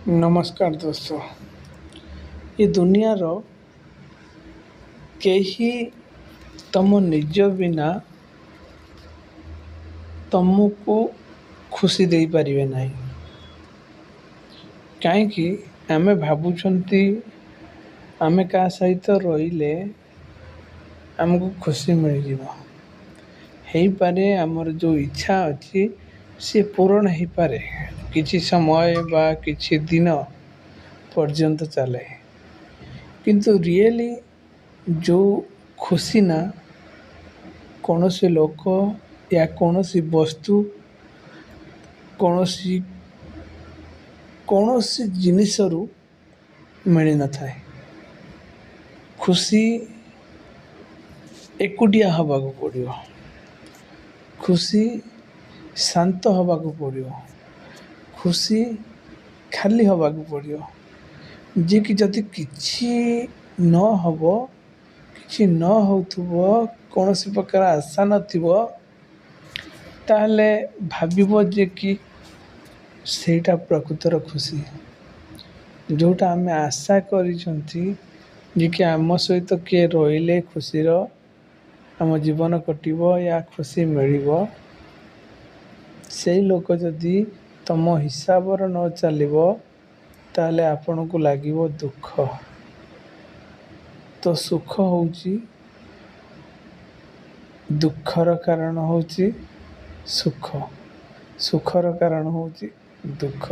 ନମସ୍କାର ଦୋସ୍ତ। ଏ ଦୁନିଆର କେହି ତମ ନିଜ ବିନା ତମକୁ ଖୁସି ଦେଇପାରିବେ ନାହିଁ। କାହିଁକି ଆମେ ଭାବୁଛନ୍ତି ଆମେ କାହା ସହିତ ରହିଲେ ଆମକୁ ଖୁସି ମିଳିଯିବ? ହେଇପାରେ, ଆମର ଯେଉଁ ଇଚ୍ଛା ଅଛି ସିଏ ପୂରଣ ହେଇପାରେ, କିଛି ସମୟ ବା କିଛି ଦିନ ପର୍ଯ୍ୟନ୍ତ ଚାଲେ। କିନ୍ତୁ ରିଏଲି ଯେଉଁ ଖୁସି ନା କୌଣସି ଲୋକ ୟା କୌଣସି ବସ୍ତୁ, କୌଣସି ଜିନିଷରୁ ମିଳିନଥାଏ। ଖୁସି ଏକୁଟିଆ ହେବାକୁ ପଡ଼ିବ, ଖୁସି ଶାନ୍ତ ହେବାକୁ ପଡ଼ିବ, ଖୁସି ଖାଲି ହେବାକୁ ପଡ଼ିବ। ଯିଏକି ଯଦି କିଛି ନ ହେବ, କିଛି ନ ହେଉଥିବ, କୌଣସି ପ୍ରକାର ଆଶା ନଥିବ, ତାହେଲେ ଭାବିବ ଯେ କି ସେଇଟା ପ୍ରକୃତର ଖୁସି। ଯେଉଁଟା ଆମେ ଆଶା କରିଛନ୍ତି ଯେ କି ଆମ ସହିତ କିଏ ରହିଲେ ଖୁସିର ଆମ ଜୀବନ କଟିବ ୟା ଖୁସି ମିଳିବ, ସେଇ ଲୋକ ଯଦି ତମ ହିସାବର ନ ଚାଲିବ, ତାହେଲେ ଆପଣଙ୍କୁ ଲାଗିବ ଦୁଃଖ। ତ ସୁଖ ହେଉଛି ଦୁଃଖର କାରଣ, ହେଉଛି ସୁଖ, ସୁଖର କାରଣ ହେଉଛି ଦୁଃଖ।